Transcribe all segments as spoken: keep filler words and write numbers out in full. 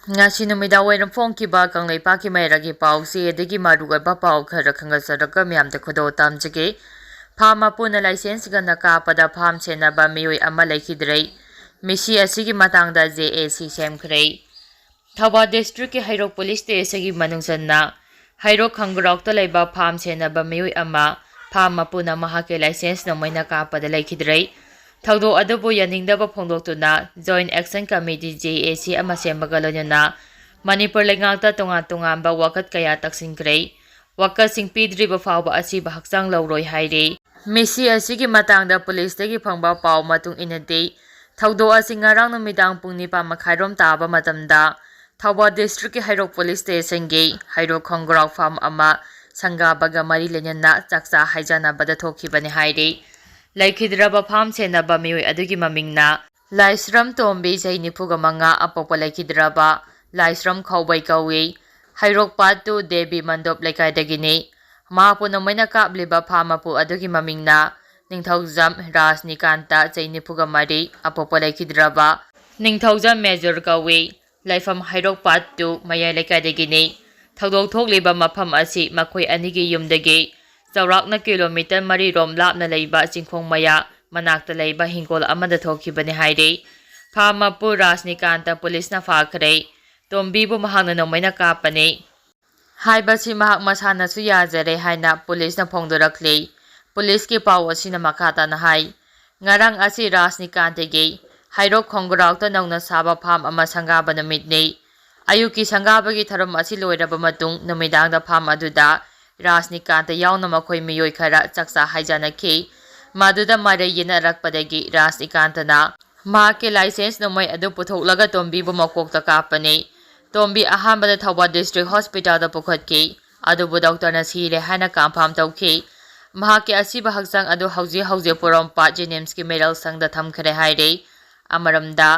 ꯉꯁꯤ ꯅꯨꯃꯤꯗꯥꯡ ꯋꯥꯏꯔꯝ ꯐꯣꯡꯈꯤꯕ ꯀꯪꯂꯩꯄꯥꯛꯀꯤ ꯃꯩꯔꯥꯒꯤ ꯄꯥꯎꯁꯤ ꯑꯗꯒꯤ ꯃꯔꯨꯑꯣꯏꯕ ꯄꯥꯎ ꯈꯔ ꯈꯪꯒꯠꯆꯔꯒ ꯃꯌꯥꯝꯗ ꯈꯨꯗꯣꯜ ꯇꯝꯖꯒꯦ꯫ ꯐꯥꯝ ꯃꯄꯨꯅ ꯂꯥꯏꯁꯦꯟꯁ ꯒꯟꯅ ꯀꯥꯞꯄꯗ ꯐꯥꯝ ꯁꯦꯟꯅꯕ ꯃꯤꯑꯣꯏ ꯑꯃ ꯂꯩꯈꯤꯗ꯭ꯔꯦ꯫ ꯃꯤꯁꯤ ꯑꯁꯤꯒꯤ ꯃꯇꯥꯡꯗ ꯖꯦ ꯑꯦ ꯁꯤ ꯁꯦꯝꯈ꯭ꯔꯦ꯫ ꯊꯧꯕꯥꯜ ꯗꯤꯁꯇ꯭ꯔꯤꯛꯀꯤ ꯍꯩꯔꯣꯛ ꯄꯨꯂꯤꯁ ꯁ꯭ꯇꯦꯁꯟꯒꯤ ꯃꯅꯨꯡ ꯆꯟꯅ ꯍꯩꯔꯣꯛ ꯈꯣꯡꯒ꯭ꯔꯥꯎꯇ ꯂꯩꯕ ꯐꯥꯝ ꯁꯦꯟꯅꯕ ꯃꯤꯑꯣꯏ ꯑꯃ ꯐꯥꯝ ꯃꯄꯨꯅ ꯃꯍꯥꯛꯀꯤ ꯂꯥꯏꯁꯦꯟꯁ ꯅꯣꯡꯃꯩꯅ ꯀꯥꯞꯄꯗ ꯂꯩꯈꯤꯗ꯭ꯔꯦ꯫ ꯊꯧꯗꯣꯛ ꯑꯗꯨꯕꯨ ꯌꯥꯅꯤꯡꯗꯕ ꯐꯣꯡꯗꯣꯛꯇꯨꯅ Joint Action Committee, ꯖꯦ ꯑꯦ ꯁꯤ, ꯑꯃ ꯁꯦꯝꯕꯒ ꯂꯣꯏꯅꯅ ꯃꯅꯤꯄꯨꯔ ꯂꯩꯉꯥꯛꯇ ꯇꯣꯉꯥꯟ ꯇꯣꯉꯥꯟꯕ ꯋꯥꯀꯠ ꯀꯌꯥ ꯇꯛꯁꯤꯟꯈ꯭ꯔꯦ꯫ ꯋꯥꯀꯠꯁꯤꯡ ꯄꯤꯗ꯭ꯔꯤꯕ ꯐꯥꯎꯕ ꯑꯁꯤꯕ ꯍꯛꯆꯥꯡ ꯂꯧꯔꯣꯏ ꯍꯥꯏꯔꯤ꯫ ꯃꯤꯁꯤ ꯑꯁꯤꯒꯤ ꯃꯇꯥꯡꯗ ꯄꯨꯂꯤꯁꯇꯒꯤ ꯐꯪꯕ ꯄꯥꯎ ꯃꯇꯨꯡ ꯏꯟꯅꯗꯤ, ꯊꯧꯗꯣꯛ ꯑꯁꯤ ꯉꯔꯥꯡ ꯅꯨꯃꯤꯗꯥꯡ ꯄꯨꯡ ꯅꯤꯄꯥꯟ ꯃꯈꯥꯏꯔꯣꯝ ꯇꯥꯕ ꯃꯇꯝꯗ ꯊꯧꯕꯥꯜ ꯗꯤꯁꯇ꯭ꯔꯤꯛꯀꯤ ꯍꯩꯔꯣꯛ ꯄꯨꯂꯤꯁ ꯁ꯭ꯇꯦꯁꯟꯒꯤ ꯍꯩꯔꯣꯛ ꯈꯣꯡꯒ꯭ꯔꯥꯎ ꯐꯥꯝ ꯑꯃ ꯁꯪꯒꯥꯕꯒ ꯃꯔꯤ ꯂꯩꯅꯅ ꯆꯥꯛꯆꯥ ꯍꯩꯖꯥꯟꯅꯕꯗ ꯊꯣꯛꯈꯤꯕꯅꯤ ꯍꯥꯏꯔꯤ꯫ ꯂꯩꯈꯤꯗ꯭ꯔꯕ ꯐꯥꯝ ꯁꯦꯟꯅꯕ ꯃꯤꯑꯣꯏ ꯑꯗꯨꯒꯤ ꯃꯃꯤꯡꯅ ꯂꯥꯏꯁ꯭ꯔꯝ ꯇꯣꯝꯕꯤ, ꯆꯍꯤ ꯅꯤꯐꯨꯒ ꯃꯉꯥ, ꯑꯄꯣꯛꯄ ꯂꯩꯈꯤꯗ꯭ꯔꯕ ꯂꯥꯏꯁ꯭ꯔꯝ ꯈꯧꯕꯩ ꯀꯧꯏ꯫ ꯍꯩꯔꯣꯛ ꯄꯥꯠ ꯇꯨ ꯗꯦꯕꯤ ꯃꯟꯗꯣꯞ ꯂꯩꯀꯥꯏꯗꯒꯤꯅꯤ꯫ ꯃꯍꯥꯛꯄꯨ ꯅꯣꯡꯃꯩꯅ ꯀꯥꯞꯂꯤꯕ ꯐꯥꯝ ꯃꯄꯨ ꯑꯗꯨꯒꯤ ꯃꯃꯤꯡꯅ ꯅꯤꯡꯊꯧꯖꯝ ꯔꯥꯖꯅꯤꯀꯥꯟꯇ, ꯆꯍꯤ ꯅꯤꯐꯨꯒ ꯃꯔꯤ, ꯑꯄꯣꯛꯄ ꯂꯩꯈꯤꯗ꯭ꯔꯕ ꯅꯤꯡꯊꯧꯖꯝ ꯃꯦꯖꯣꯔ ꯀꯧꯏ꯫ ꯂꯩꯐꯝ ꯍꯩꯔꯣꯛ ꯄꯥꯠ ꯇꯨ ꯃꯌꯥꯏ ꯂꯩꯀꯥꯏꯗꯒꯤꯅꯤ꯫ ꯊꯧꯗꯣꯛ ꯊꯣꯛꯂꯤꯕ ꯃꯐꯝ ꯑꯁꯤ ꯃꯈꯣꯏ ꯑꯅꯤꯒꯤ ꯌꯨꯝꯗꯒꯤ ꯆꯥꯎꯔꯥꯛꯅ ꯀꯤꯂꯣꯃꯤꯇꯔ ꯃꯔꯤ ꯔꯣꯝ ꯂꯥꯞꯅ ꯂꯩꯕ ꯆꯤꯡꯈꯣꯡ ꯃꯌꯥ ꯃꯅꯥꯛꯇ ꯂꯩꯕ ꯍꯤꯡꯒꯣꯜ ꯑꯃꯗ ꯊꯣꯛꯈꯤꯕꯅꯤ ꯍꯥꯏꯔꯤ꯫ ꯐꯥꯝ ꯃꯄꯨ ꯔꯥꯖꯅꯤꯀꯥꯟꯇ ꯄꯨꯂꯤꯁꯅ ꯐꯥꯈ꯭ꯔꯦ꯫ ꯇꯣꯝꯕꯤꯕꯨ ꯃꯍꯥꯛꯅ ꯅꯣꯡꯃꯩꯅ ꯀꯥꯞꯄꯅꯤ ꯍꯥꯏꯕꯁꯤ ꯃꯍꯥꯛ ꯃꯁꯥꯅꯁꯨ ꯌꯥꯖꯔꯦ ꯍꯥꯏꯅ ꯄꯨꯂꯤꯁꯅ ꯐꯣꯡꯗꯣꯔꯛꯂꯤ꯫ ꯄꯨꯂꯤꯁꯀꯤ ꯄꯥꯎ ꯑꯁꯤꯅ ꯃꯈꯥ ꯇꯥꯅ ꯍꯥꯏ, ꯉꯔꯥꯡ ꯑꯁꯤ ꯔꯥꯖꯅꯤꯀꯥꯟꯇꯒꯤ ꯍꯩꯔꯣꯛ ꯈꯣꯡꯒ꯭ꯔꯥꯎꯇ ꯅꯧꯅ ꯁꯥꯕ ꯐꯥꯝ ꯑꯃ ꯁꯪꯒꯥꯕ ꯅꯨꯃꯤꯠꯅꯤ꯫ ꯑꯌꯨꯛꯀꯤ ꯁꯪꯒꯥꯕꯒꯤ ꯊꯧꯔꯝ ꯑꯁꯤ ꯂꯣꯏꯔꯕ ꯃꯇꯨꯡ ꯅꯨꯃꯤꯗꯥꯡꯗ ꯐꯥꯝ ꯑꯗꯨꯗ ꯔꯥꯖꯅꯤꯀꯥꯟꯇ ꯌꯥꯎꯅ ꯃꯈꯣꯏ ꯃꯤꯑꯣꯏ ꯈꯔ ꯆꯥꯛꯆꯥ ꯍꯩꯖꯥꯟꯅꯈꯤ꯫ ꯃꯗꯨꯗ ꯃꯔꯩ ꯌꯦꯠꯅꯔꯛꯄꯗꯒꯤ ꯔꯥꯖꯅꯤꯀꯥꯟꯇꯅ ꯃꯍꯥꯛꯀꯤ ꯂꯥꯏꯁꯦꯟꯁ ꯅꯣꯡꯃꯩ ꯑꯗꯨ ꯄꯨꯊꯣꯛꯂꯒ ꯇꯣꯝꯕꯤꯕꯨ ꯃꯀꯣꯛꯇ ꯀꯥꯞꯄꯅꯤ꯫ ꯇꯣꯝꯕꯤ ꯑꯍꯥꯟꯕꯗ ꯊꯧꯕꯥꯜ ꯗꯤꯁꯇ꯭ꯔꯤꯛ ꯍꯣꯁꯄꯤꯇꯥꯜꯗ ꯄꯨꯈꯠꯈꯤ, ꯑꯗꯨꯕꯨ ꯗꯣꯛꯇꯔꯅ ꯁꯤꯔꯦ ꯍꯥꯏꯅ ꯀꯟꯐꯥꯔꯝ ꯇꯧꯈꯤ꯫ ꯃꯍꯥꯛꯀꯤ ꯑꯁꯤꯕ ꯍꯛꯆꯥꯡ ꯑꯗꯨ ꯍꯧꯖꯤꯛ ꯍꯧꯖꯤꯛ ꯄꯣꯔꯣꯝꯄꯥꯠ ꯖꯦꯅꯤꯝꯁꯀꯤ ꯃꯤꯔꯜ ꯁꯪꯗ ꯊꯝꯈ꯭ꯔꯦ ꯍꯥꯏꯔꯤ꯫ ꯑꯃꯔꯣꯝꯗ,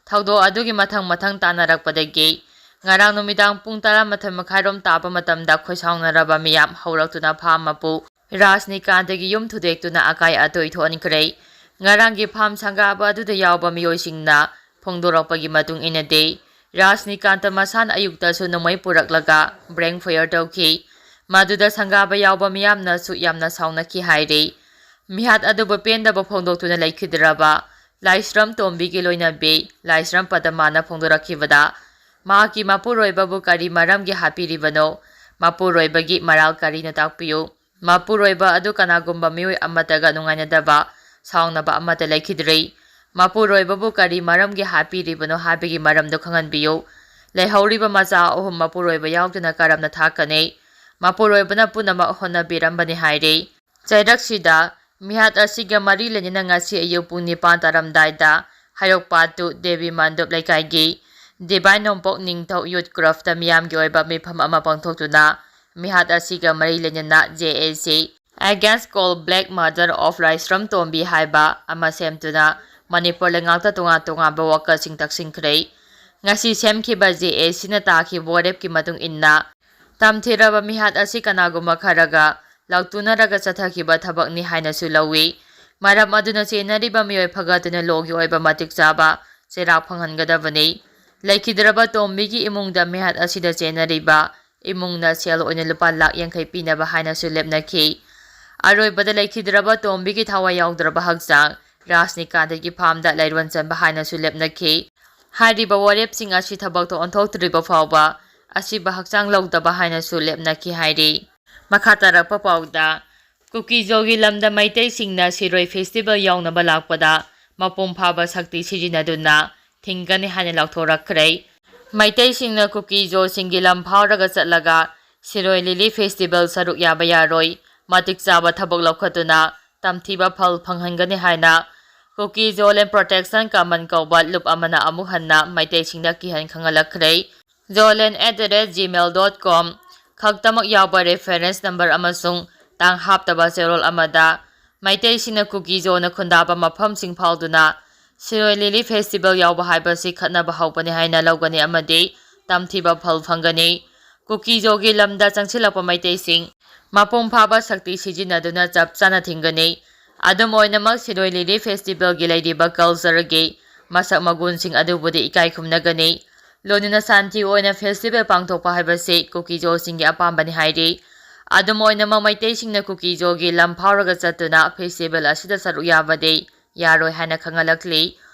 ꯊꯧꯗꯣꯛ ꯑꯗꯨꯒꯤ ꯃꯊꯪ ꯃꯊꯪ ꯇꯥꯟꯅꯔꯛꯄꯗꯒꯤ ꯉꯔꯥꯡ ꯅꯨꯃꯤꯗꯥꯡ ꯄꯨꯡ ꯇꯔꯥꯃꯥꯊꯣꯏ ꯃꯈꯥꯏꯔꯣꯝ ꯇꯥꯕ ꯃꯇꯝꯗ ꯈꯣꯏꯁꯥꯎꯅꯔꯕ ꯃꯤꯌꯥꯝ ꯍꯧꯔꯛꯇꯨꯅ ꯐꯥꯝ ꯃꯄꯨ ꯔꯥꯖꯅꯤꯀꯥꯟꯇꯒꯤ ꯌꯨꯝ ꯊꯨꯗꯦꯛꯇꯨꯅ ꯑꯀꯥꯏ ꯑꯇꯣꯏ ꯊꯣꯛꯍꯟꯈ꯭ꯔꯦ꯫ ꯉꯔꯥꯡꯒꯤ ꯐꯥꯝ ꯁꯪꯒꯥꯕ ꯑꯗꯨꯗ ꯌꯥꯎꯕ ꯃꯤꯑꯣꯏꯁꯤꯡꯅ ꯐꯣꯡꯗꯣꯔꯛꯄꯒꯤ ꯃꯇꯨꯡ ꯏꯟꯅꯗꯤ, ꯔꯥꯖꯅꯤꯀꯥꯟꯇ ꯃꯁꯥꯅ ꯑꯌꯨꯛꯇꯁꯨ ꯅꯣꯡꯃꯩ ꯄꯨꯔꯛꯂꯒ blank fire ꯇꯧꯈꯤ꯫ ꯃꯗꯨꯗ ꯁꯪꯒꯥꯕ ꯌꯥꯎꯕ ꯃꯤꯌꯥꯝꯅꯁꯨ ꯌꯥꯝꯅ ꯁꯥꯎꯅꯈꯤ ꯍꯥꯏꯔꯤ꯫ ꯃꯤꯍꯥꯠ ꯑꯗꯨꯕꯨ ꯄꯦꯟꯗꯕ ꯐꯣꯡꯗꯣꯛꯇꯨꯅ ꯂꯩꯈꯤꯗ꯭ꯔꯕ ꯂꯥꯏꯁ꯭ꯔꯝ ꯇꯣꯝꯕꯤꯒꯤ ꯂꯣꯏꯅꯕꯤ ꯂꯥꯏꯁ꯭ꯔꯝ ꯄꯗꯃꯥꯅ ꯐꯣꯡꯗꯣꯔꯛꯈꯤꯕꯗ, ꯃꯍꯥꯛꯀꯤ ꯃꯄꯨꯔꯣꯏꯕꯕꯨ ꯀꯔꯤ ꯃꯔꯝꯒꯤ ꯍꯥꯠꯄꯤꯔꯤꯕꯅꯣ? ꯃꯄꯨꯔꯣꯏꯕꯒꯤ ꯃꯔꯥꯜ ꯀꯔꯤꯅꯣ ꯇꯥꯛꯄꯤꯌꯨ꯫ ꯃꯄꯨꯔꯣꯏꯕ ꯑꯗꯨ ꯀꯅꯥꯒꯨꯝꯕ ꯃꯤꯑꯣꯏ ꯑꯃꯠꯇꯒ ꯅꯨꯡꯉꯥꯏꯅꯗꯕ, ꯁꯥꯎꯅꯕ ꯑꯃꯠꯇ ꯂꯩꯈꯤꯗ꯭ꯔꯤ꯫ ꯃꯄꯨꯔꯣꯏꯕꯕꯨ ꯀꯔꯤ ꯃꯔꯝꯒꯤ ꯍꯥꯠꯄꯤꯔꯤꯕꯅꯣ ꯍꯥꯏꯕꯒꯤ ꯃꯔꯝꯗꯨ ꯈꯪꯍꯟꯕꯤꯌꯨ꯫ ꯂꯩꯍꯧꯔꯤꯕ ꯃꯆꯥ ꯑꯍꯨꯝ ꯃꯄꯨꯔꯣꯏꯕ ꯌꯥꯎꯗꯅ ꯀꯔꯝꯅ ꯊꯥꯛꯀꯅꯤ? ꯃꯄꯨꯔꯣꯏꯕꯅ ꯄꯨꯝꯅꯃꯛ ꯍꯣꯠꯅꯕꯤꯔꯝꯕꯅꯤ ꯍꯥꯏꯔꯤ꯫ ꯆꯩꯔꯛꯁꯤꯗ ꯃꯤꯍꯥꯠ ꯑꯁꯤꯒ ꯃꯔꯤ ꯂꯩꯅꯅ ꯉꯁꯤ ꯑꯌꯨꯛ ꯄꯨꯡ ꯅꯤꯄꯥꯟ ꯇꯥꯔꯝꯗꯥꯏꯗ ꯍꯩꯔꯣꯛꯄꯥꯠꯇꯨ ꯗꯦꯕꯤ ꯃꯟꯗꯨꯞ ꯂꯩꯀꯥꯏꯒꯤ ꯗꯤꯚꯥꯏꯟ ꯅꯣꯡꯄꯣꯛ ꯅꯤꯡꯊꯧ ꯌꯨꯠ ꯀ꯭ꯂꯕꯇ ꯃꯤꯌꯥꯝꯒꯤ ꯑꯣꯏꯕ ꯃꯤꯐꯝ ꯑꯃ ꯄꯥꯡꯊꯣꯛꯇꯨꯅ ꯃꯤꯍꯥꯠ ꯑꯁꯤꯒ ꯃꯔꯤ ꯂꯩꯅꯅ J A C Against Cold Blood Murder of ꯂꯥꯏꯁ꯭ꯔꯝ ꯇꯣꯝꯕꯤ ꯍꯥꯏꯕ ꯑꯃ ꯁꯦꯝꯗꯨꯅ ꯃꯅꯤꯄꯨꯔ ꯂꯩꯉꯥꯛꯇ ꯇꯣꯉꯥꯟ ꯇꯣꯉꯥꯟꯕ ꯋꯥꯀꯠꯁꯤꯡ ꯇꯛꯁꯤꯟꯈ꯭ꯔꯦ꯫ ꯉꯁꯤ ꯁꯦꯝꯈꯤꯕ J A Cꯅ ꯇꯥꯈꯤꯕ ꯋꯥꯔꯦꯞꯀꯤ ꯃꯇꯨꯡ ꯏꯟꯅ ꯇꯝꯊꯤꯔꯕ ꯃꯤꯍꯥꯠ ꯑꯁꯤ ꯀꯅꯥꯒꯨꯝꯕ ꯈꯔꯒ ꯂꯥꯎꯇꯨꯅꯔꯒ ꯆꯠꯊꯈꯤꯕ ꯊꯕꯛꯅꯤ ꯍꯥꯏꯅꯁꯨ ꯂꯧꯏ꯫ ꯃꯔꯝ ꯑꯗꯨꯅ ꯆꯦꯟꯅꯔꯤꯕ ꯃꯤꯑꯣꯏ ꯐꯒꯠꯇꯨꯅ lawꯒꯤ ꯑꯣꯏꯕ ꯃꯇꯤꯛ ꯆꯥꯕ ꯆꯩꯔꯥꯛ ꯐꯪꯍꯟꯒꯗꯕꯅꯤ꯫ ꯂꯩꯈꯤꯗ꯭ꯔꯕ ꯇꯣꯝꯕꯤꯒꯤ ꯏꯃꯨꯡꯗ ꯃꯤꯍꯥꯠ ꯑꯁꯤꯗ ꯆꯦꯟꯅꯔꯤꯕ ꯏꯃꯨꯡꯅ ꯁꯦꯜ ꯑꯣꯏꯅ ꯂꯨꯄꯥ ꯂꯥꯈ ꯌꯥꯡꯈꯩ ꯄꯤꯅꯕ ꯍꯥꯏꯅꯁꯨ ꯂꯦꯞꯅꯈꯤ꯫ ꯑꯔꯣꯏꯕꯗ ꯂꯩꯈꯤꯗ꯭ꯔꯕ ꯇꯣꯝꯕꯤꯒꯤ ꯊꯋꯥꯏ ꯌꯥꯎꯗ꯭ꯔꯕ ꯍꯛꯆꯥꯡ ꯔꯥꯖꯅꯤꯀꯥꯟꯇꯒꯤ ꯐꯥꯝꯗ ꯂꯩꯔꯣꯟ ꯆꯟꯕ ꯍꯥꯏꯅꯁꯨ ꯂꯦꯞꯅꯈꯤ꯫ ꯍꯥꯏꯔꯤꯕ ꯋꯥꯔꯦꯞꯁꯤꯡ ꯑꯁꯤ ꯊꯕꯛꯇ ꯑꯣꯟꯊꯣꯛꯇ꯭ꯔꯤꯕ ꯐꯥꯎꯕ ꯑꯁꯤꯕ ꯍꯛꯆꯥꯡ ꯂꯧꯗꯕ ꯍꯥꯏꯅꯁꯨ ꯂꯦꯞꯅꯈꯤ ꯍꯥꯏꯔꯤ꯫ ꯃꯈꯥ ꯇꯥꯔꯛꯄ ꯄꯥꯎꯗ, ꯀꯨꯀꯤꯖꯣꯒꯤ ꯂꯝꯗ ꯃꯩꯇꯩꯁꯤꯡꯅ ꯁꯤꯔꯣꯏ festival ꯌꯥꯎꯅꯕ ꯂꯥꯛꯄꯗ ꯃꯄꯨꯡ ꯐꯥꯕ ꯁꯛꯇꯤ ꯁꯤꯖꯤꯟꯅꯗꯨꯅ ꯊꯤꯡꯒꯅꯤ ꯍꯥꯏꯅ ꯂꯥꯎꯊꯣꯔꯛꯈ꯭ꯔꯦ꯫ ꯃꯩꯇꯩꯁꯤꯡꯅ ꯀꯨꯀꯤꯖꯣꯁꯤꯡꯒꯤ ꯂꯝ ꯐꯥꯎꯔꯒ ꯆꯠꯂꯒ ꯁꯤꯔꯣꯏ ꯂꯤꯂꯤ festival ꯁꯔꯨꯛ ꯌꯥꯕ ꯌꯥꯔꯣꯏ, ꯃꯇꯤꯛ ꯆꯥꯕ ꯊꯕꯛ ꯂꯧꯈꯠꯇꯨꯅ ꯇꯝꯊꯤꯕ ꯐꯜ ꯐꯪꯍꯟꯒꯅꯤ ꯍꯥꯏꯅ ꯀꯨꯀꯤꯖꯣ Land Protection Command ꯀꯧꯕ ꯂꯨꯞ ꯑꯃꯅ ꯑꯃꯨꯛ ꯍꯟꯅ ꯃꯩꯇꯩꯁꯤꯡꯗ ꯀꯤꯍꯟ ꯈꯪꯍꯜꯂꯛꯈ꯭ꯔꯦ꯫ Zoland at the rate gmail dot com ꯈꯛꯇꯃꯛ ꯌꯥꯎꯕ reference number ꯑꯃꯁꯨꯡ ꯇꯥꯡ ꯍꯥꯞꯇꯕ ꯆꯦꯔꯣꯜ ꯑꯃꯗ ꯃꯩꯇꯩꯁꯤꯡꯅ ꯀꯨꯀꯤꯖꯣꯅ ꯈꯨꯟꯗꯥꯕ ꯃꯐꯝꯁꯤꯡ ꯐꯥꯎꯗꯨꯅ ꯁꯤꯔꯣꯏ ꯂꯤꯂꯤ festival ꯌꯥꯎꯕ ꯍꯥꯏꯕꯁꯤ ꯈꯠꯅꯕ ꯍꯧꯕꯅꯤ ꯍꯥꯏꯅ ꯂꯧꯒꯅꯤ ꯑꯃꯗꯤ ꯇꯝꯊꯤꯕ ꯐꯜ ꯐꯪꯒꯅꯤ꯫ ꯀꯨꯀꯤꯖꯣꯒꯤ ꯂꯝꯗ ꯆꯪꯁꯤꯜꯂꯛꯄ ꯃꯩꯇꯩꯁꯤꯡ ꯃꯄꯨꯡ ꯐꯥꯕ ꯁꯛꯇꯤ ꯁꯤꯖꯤꯟꯅꯗꯨꯅ ꯆꯞ ꯆꯥꯅ ꯊꯤꯡꯒꯅꯤ꯫ ꯑꯗꯨꯝ ꯑꯣꯏꯅꯃꯛ, ꯁꯤꯔꯣꯏ ꯂꯤꯂꯤ festivalꯒꯤ ꯂꯩꯔꯤꯕ cultureꯒꯤ ꯃꯁꯛ ꯃꯒꯨꯟꯁꯤꯡ ꯑꯗꯨꯕꯨꯗꯤ ꯏꯀꯥꯏ ꯈꯨꯝꯅꯒꯅꯤ꯫ ꯂꯣꯏꯅꯅ ꯁꯥꯟꯇꯤ ꯑꯣꯏꯅ ꯐꯦꯁꯇꯤꯚꯦꯜ ꯄꯥꯡꯊꯣꯛꯄ ꯍꯥꯏꯕꯁꯤ ꯀꯨꯀꯤꯖꯣꯁꯤꯡꯒꯤ ꯑꯄꯥꯝꯕꯅꯤ ꯍꯥꯏꯔꯤ꯫ ꯑꯗꯨꯝ ꯑꯣꯏꯅꯃꯛ ꯃꯩꯇꯩꯁꯤꯡꯅ ꯀꯨꯀꯤꯖꯣꯒꯤ ꯂꯝ ꯐꯥꯎꯔꯒ ꯆꯠꯇꯨꯅ ꯐꯦꯁꯇꯤꯚꯦꯜ ꯑꯁꯤꯗ ꯁꯔꯨꯛ ꯌꯥꯕꯗꯤ ꯌꯥꯔꯣꯏ ꯍꯥꯏꯅ ꯈꯪꯍꯜꯂꯛꯂꯤ꯫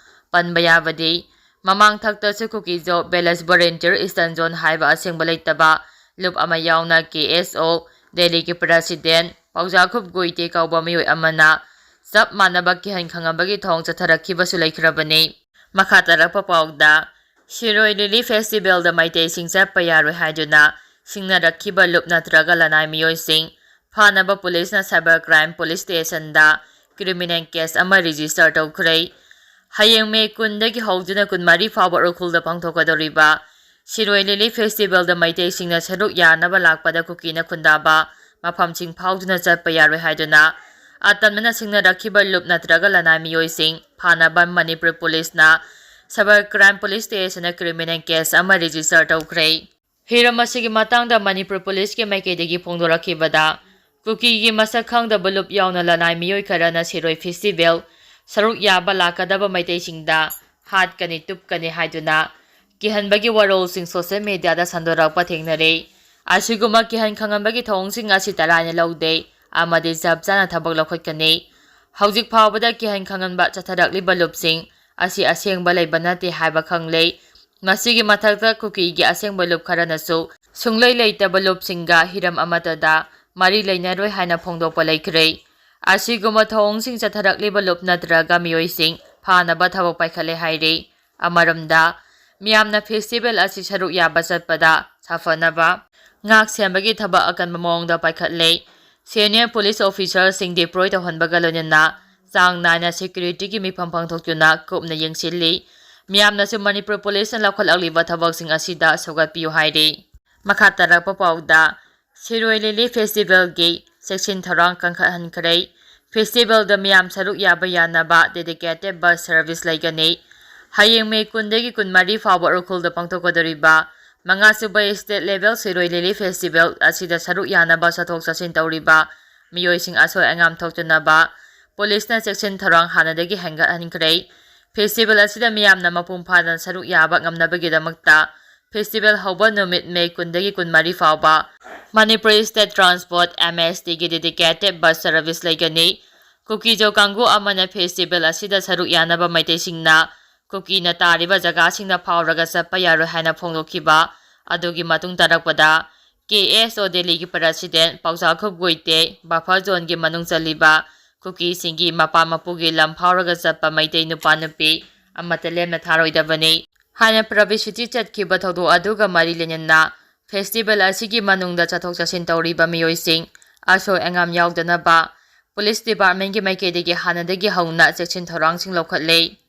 ꯄꯟꯕ ꯌꯥꯕꯗꯤ ꯃꯃꯥꯡ ꯊꯛꯇꯁꯨ ꯀꯨꯀꯤꯖꯣ ꯚꯤꯂꯦꯖ ꯚꯣꯂꯨꯟꯇꯤꯌꯔ ꯏꯁꯇꯔꯟ ꯖꯣꯟ ꯍꯥꯏꯕ ꯑꯁꯦꯡꯕ ꯂꯩꯇꯕ ꯂꯨꯞ ꯑꯃ ꯌꯥꯎꯅ ꯀꯦ ꯑꯦꯁ ꯑꯣ, ꯗꯦꯜꯂꯤꯒꯤ ꯄ꯭ꯔꯦꯁꯤꯗꯦꯟ ꯄꯥꯎꯖꯥꯈꯨꯞ ꯒꯣꯏꯇꯦ ꯀꯧꯕ ꯃꯤꯑꯣꯏ ꯑꯃꯅ ꯆꯞ ꯃꯥꯟꯅꯕ ꯀꯤꯍꯟ ꯈꯪꯍꯟꯕꯒꯤ ꯊꯧꯑꯣꯡ ꯆꯠꯊꯔꯛꯈꯤꯕꯁꯨ ꯂꯩꯈ꯭ꯔꯕꯅꯤ꯫ ꯃꯈꯥ ꯇꯥꯔꯛꯄ ꯄꯥꯎꯗ, ꯁꯤꯔꯣꯏ ꯂꯤꯂꯤ ꯐꯦꯁꯇꯤꯚꯦꯜꯗ ꯃꯩꯇꯩꯁꯤꯡ ꯆꯠꯄ ꯌꯥꯔꯣꯏ ꯍꯥꯏꯗꯨꯅ ꯁꯤꯡꯅꯔꯛꯈꯤꯕ ꯂꯨꯞ ꯅꯠꯇ꯭ꯔꯒ ꯂꯅꯥꯏ ꯃꯤꯑꯣꯏꯁꯤꯡ ꯐꯥꯅꯕ ꯄꯨꯂꯤꯁꯅ ꯁꯥꯏꯕꯔ ꯀ꯭ꯔꯥꯏꯝ ꯄꯨꯂꯤꯁ ꯁ꯭ꯇꯦꯁꯟꯗ ꯀ꯭ꯔꯤꯃꯤꯅꯦꯜ ꯀꯦꯁ ꯑꯃ ꯔꯦꯖꯤꯁꯇꯔ ꯇꯧꯈ꯭ꯔꯦ꯫ ꯍꯌꯦꯡ ꯃꯦ ꯀꯨꯟꯗꯒꯤ ꯍꯧꯗꯨꯅ ꯀꯨꯟꯃꯔꯤ ꯐꯥꯎꯕ ꯎꯈ꯭ꯔꯨꯜꯗ ꯄꯥꯡꯊꯣꯛꯀꯗꯧꯔꯤꯕ ꯁꯤꯔꯣꯏ ꯂꯤꯂꯤ ꯐꯦꯁꯇꯤꯚꯦꯜꯗ ꯃꯩꯇꯩꯁꯤꯡꯅ ꯁꯔꯨꯛ ꯌꯥꯅꯕ ꯂꯥꯛꯄꯗ ꯀꯨꯀꯤꯅ ꯈꯨꯟꯗꯥꯕ ꯃꯐꯝꯁꯤꯡ ꯐꯥꯎꯗꯨꯅ ꯆꯠꯄ ꯌꯥꯔꯣꯏ ꯍꯥꯏꯗꯨꯅ ꯑꯇꯝꯅꯅ ꯁꯤꯡꯅꯔꯛꯈꯤꯕ ꯂꯨꯞ ꯅꯠꯇ꯭ꯔꯒ ꯂꯅꯥꯏ ꯃꯤꯑꯣꯏꯁꯤꯡ ꯐꯥꯅꯕ ꯃꯅꯤꯄꯨꯔ ꯄꯨꯂꯤꯁꯅ ꯁꯥꯏꯕꯔ ꯀ꯭ꯔꯥꯏꯝ ꯄꯨꯂꯤꯁ ꯁ꯭ꯇꯦꯁꯟꯗ ꯀ꯭ꯔꯤꯃꯤꯅꯦꯜ ꯀꯦꯁ ꯑꯃ ꯔꯦꯖꯤꯁꯇꯔ ꯇꯧꯈ꯭ꯔꯦ꯫ ꯍꯤꯔꯝ ꯑꯁꯤꯒꯤ ꯃꯇꯥꯡꯗ ꯃꯅꯤꯄꯨꯔ ꯄꯨꯂꯤꯁꯀꯤ ꯃꯥꯏꯀꯩꯗꯒꯤ ꯐꯣꯡꯗꯣꯔꯛꯈꯤꯕꯗ, ꯀꯨꯀꯤꯒꯤ ꯃꯁꯛ ꯈꯪꯗꯕ ꯂꯨꯞ ꯌꯥꯎꯅ ꯂꯅꯥꯏ ꯃꯤꯑꯣꯏ ꯈꯔꯅ ꯁꯤꯔꯣꯏ ꯐꯦꯁꯇꯤꯚꯦꯜ ꯁꯔꯨꯛ ꯌꯥꯕ ꯂꯥꯛꯀꯗꯕ ꯃꯩꯇꯩꯁꯤꯡꯗ ꯍꯥꯠꯀꯅꯤ, ꯇꯨꯞꯀꯅꯤ ꯍꯥꯏꯗꯨꯅ ꯀꯤꯍꯟꯕꯒꯤ ꯋꯥꯔꯣꯜꯁꯤꯡ ꯁꯣꯁꯤꯌꯦꯜ ꯃꯤꯗꯤꯌꯥꯗ ꯁꯟꯗꯣꯔꯛꯄ ꯊꯦꯡꯅꯔꯦ꯫ ꯑꯁꯤꯒꯨꯝꯕ ꯀꯤꯍꯟ ꯈꯪꯍꯟꯕꯒꯤ ꯊꯧꯑꯣꯡꯁꯤꯡ ꯑꯁꯤ ꯇꯔꯥꯏꯅ ꯂꯧꯗꯦ ꯑꯃꯗꯤ ꯆꯞ ꯆꯥꯅ ꯊꯕꯛ ꯂꯧꯈꯠꯀꯅꯤ꯫ ꯍꯧꯖꯤꯛ ꯐꯥꯎꯕꯗ ꯀꯤꯍꯟ ꯈꯪꯍꯟꯕ ꯆꯠꯊꯔꯛꯂꯤꯕ ꯂꯨꯞꯁꯤꯡ ꯑꯁꯤ ꯑꯁꯦꯡꯕ ꯂꯩꯕ ꯅꯠꯇꯦ ꯍꯥꯏꯕ ꯈꯪꯂꯦ꯫ ꯃꯁꯤꯒꯤ ꯃꯊꯛꯇ ꯀꯨꯀꯤꯒꯤ ꯑꯁꯦꯡꯕ ꯂꯨꯞ ꯈꯔꯅꯁꯨ ꯁꯨꯡꯂꯩ ꯂꯩꯇꯕ ꯂꯨꯞꯁꯤꯡꯒ ꯍꯤꯔꯝ ꯑꯃꯠꯇꯗ ꯃꯔꯤ ꯂꯩꯅꯔꯣꯏ ꯍꯥꯏꯅ ꯐꯣꯡꯗꯣꯛꯄ ꯂꯩꯈ꯭ꯔꯦ꯫ ꯑꯁꯤꯒꯨꯝꯕ ꯊꯧꯑꯣꯡꯁꯤꯡ ꯆꯠꯊꯔꯛꯂꯤꯕ ꯂꯨꯞ ꯅꯠꯇ꯭ꯔꯒ ꯃꯤꯑꯣꯏꯁꯤꯡ ꯐꯥꯅꯕ ꯊꯕꯛ ꯄꯥꯏꯈꯠꯂꯦ ꯍꯥꯏꯔꯤ꯫ ꯑꯃꯔꯣꯝꯗ, ꯃꯤꯌꯥꯝꯅ ꯐꯦꯁꯇꯤꯚꯦꯜ ꯑꯁꯤ ꯁꯔꯨꯛ ꯌꯥꯕ ꯆꯠꯄꯗ ꯁꯥꯐꯅꯕ ꯉꯥꯛ ꯁꯦꯟꯕꯒꯤ ꯊꯕꯛ ꯑꯀꯟꯕ ꯃꯑꯣꯡꯗ ꯄꯥꯏꯈꯠꯂꯦ꯫ ꯁꯦꯅꯤꯌꯔ ꯄꯨꯂꯤꯁ ꯑꯣꯐꯤꯁꯥꯔꯁꯤꯡ ꯗꯤꯄ꯭ꯂꯣꯏ ꯇꯧꯍꯟꯕꯒ ꯂꯣꯏꯅꯅ ꯆꯥꯡ ꯅꯥꯏꯅ ꯁꯦꯀ꯭ꯌꯨꯔꯤꯇꯤꯒꯤ ꯃꯤꯐꯝ ꯄꯥꯡꯊꯣꯛꯇꯨꯅ ꯀꯨꯞꯅ ꯌꯦꯡꯁꯤꯜꯂꯤ꯫ ꯃꯤꯌꯥꯝꯅꯁꯨ ꯃꯅꯤꯄꯨꯔ ꯄꯨꯂꯤꯁꯅ ꯂꯧꯈꯠꯂꯛꯂꯤꯕ ꯊꯕꯛꯁꯤꯡ ꯑꯁꯤꯗ ꯁꯧꯒꯠꯄꯤꯌꯨ ꯍꯥꯏꯔꯤ꯫ ꯃꯈꯥ ꯇꯥꯔꯛꯄ ꯄꯥꯎꯗ, ꯁꯤꯔꯣꯏ ꯂꯤꯂꯤ ꯐꯦꯁꯇꯤꯚꯦꯜꯒꯤ ꯆꯦꯛꯁꯤꯟ ꯊꯧꯔꯥꯡ ꯀꯟꯈꯠꯍꯟꯈ꯭ꯔꯦ꯫ ꯐꯦꯁꯇꯤꯚꯦꯜꯗ ꯃꯤꯌꯥꯝ ꯁꯔꯨꯛ ꯌꯥꯕ ꯌꯥꯅꯕ ꯗꯦꯗꯤꯀꯦꯇꯦꯗ ꯕꯁ ꯁꯔꯚꯤꯁ ꯂꯩꯒꯅꯤ꯫ ꯍꯌꯦꯡ ꯃꯦ ꯀꯨꯟꯗꯒꯤ ꯀꯨꯟꯃꯔꯤ ꯐꯥꯎꯕ ꯎꯈ꯭ꯔꯨꯜꯗ ꯄꯥꯡꯊꯣꯛꯀꯗꯧꯔꯤꯕ ꯃꯉꯥꯁꯨꯕ ꯁ꯭ꯇꯦꯠ ꯂꯦꯚꯦꯜ ꯁꯤꯔꯣꯏ ꯂꯤꯂꯤ ꯐꯦꯁꯇꯤꯚꯦꯜ ꯑꯁꯤꯗ ꯁꯔꯨꯛ ꯌꯥꯅꯕ ꯆꯠꯊꯣꯛ ꯆꯠꯁꯤꯟ ꯇꯧꯔꯤꯕ ꯃꯤꯑꯣꯏꯁꯤꯡ ꯑꯁꯣꯏ ꯑꯉꯥꯝ ꯊꯣꯛꯇꯅꯕ ꯄꯨꯂꯤꯁꯅ ꯆꯦꯛꯁꯤꯟ ꯊꯧꯔꯥꯡ ꯍꯥꯟꯅꯗꯒꯤ ꯍꯦꯟꯒꯠꯍꯟꯈ꯭ꯔꯦ꯫ Festival ꯑꯁꯤꯗ ꯃꯤꯌꯥꯝꯅ ꯃꯄꯨꯡ ꯐꯥꯅ ꯁꯔꯨꯛ ꯌꯥꯕ ꯉꯝꯅꯕꯒꯤꯗꯃꯛꯇ festival ꯍꯧꯕ ꯅꯨꯃꯤꯠ May ꯀꯨꯟꯗꯒꯤ ꯀꯨꯟꯃꯔꯤ ꯐꯥꯎꯕ Manipur State Transport, M S T ꯒꯤ dedicated bus service ꯂꯩꯒꯅꯤ꯫ ꯀꯨꯀꯤꯖꯣ ꯀꯥꯡꯕꯨ ꯑꯃꯅ festival ꯑꯁꯤꯗ ꯁꯔꯨꯛ ꯌꯥꯅꯕ ꯃꯩꯇꯩꯁꯤꯡꯅ ꯀꯨꯀꯤꯅ ꯇꯥꯔꯤꯕ ꯖꯒꯥꯁꯤꯡꯗ ꯐꯥꯎꯔꯒ ꯆꯠꯄ ꯌꯥꯔꯣꯏ ꯍꯥꯏꯅ ꯐꯣꯡꯗꯣꯛꯈꯤꯕ ꯑꯗꯨꯒꯤ ꯃꯇꯨꯡ ꯇꯥꯔꯛꯄꯗ, K S O ꯗꯦꯜꯂꯤꯒꯤ president ꯄꯥꯎꯖꯥꯈꯨꯞ ꯒꯨꯏꯇꯦ buffer zoneꯒꯤ ꯃꯅꯨꯡ ꯆꯜꯂꯤꯕ ꯀꯨꯀꯤꯁꯤꯡꯒꯤ ꯃꯄꯥ ꯃꯄꯨꯒꯤ ꯂꯝ ꯐꯥꯎꯔꯒ ꯆꯠꯄ ꯃꯩꯇꯩ ꯅꯨꯄꯥ ꯅꯨꯄꯤ ꯑꯃꯠꯇ ꯂꯦꯝꯅ ꯊꯥꯔꯣꯏꯗꯕꯅꯤ ꯍꯥꯏꯅ publicity ꯆꯠꯈꯤꯕ ꯊꯧꯗꯣꯛ ꯑꯗꯨꯒ ꯃꯔꯤ ꯂꯩꯅꯅ festival ꯑꯁꯤꯒꯤ ꯃꯅꯨꯡꯗ ꯆꯠꯊꯣꯛ ꯆꯠꯁꯤꯟ ꯇꯧꯔꯤꯕ ꯃꯤꯑꯣꯏꯁꯤꯡ ꯑꯁꯣꯏ ꯑꯉꯥꯝ ꯌꯥꯎꯗꯅꯕ police departmentꯀꯤ ꯃꯥꯏꯀꯩꯗꯒꯤ ꯍꯥꯟꯅꯗꯒꯤ ꯍꯧꯅ ꯆꯦꯛꯁꯤꯟ ꯊꯧꯔꯥꯡꯁꯤꯡ ꯂꯧꯈꯠꯂꯦ꯫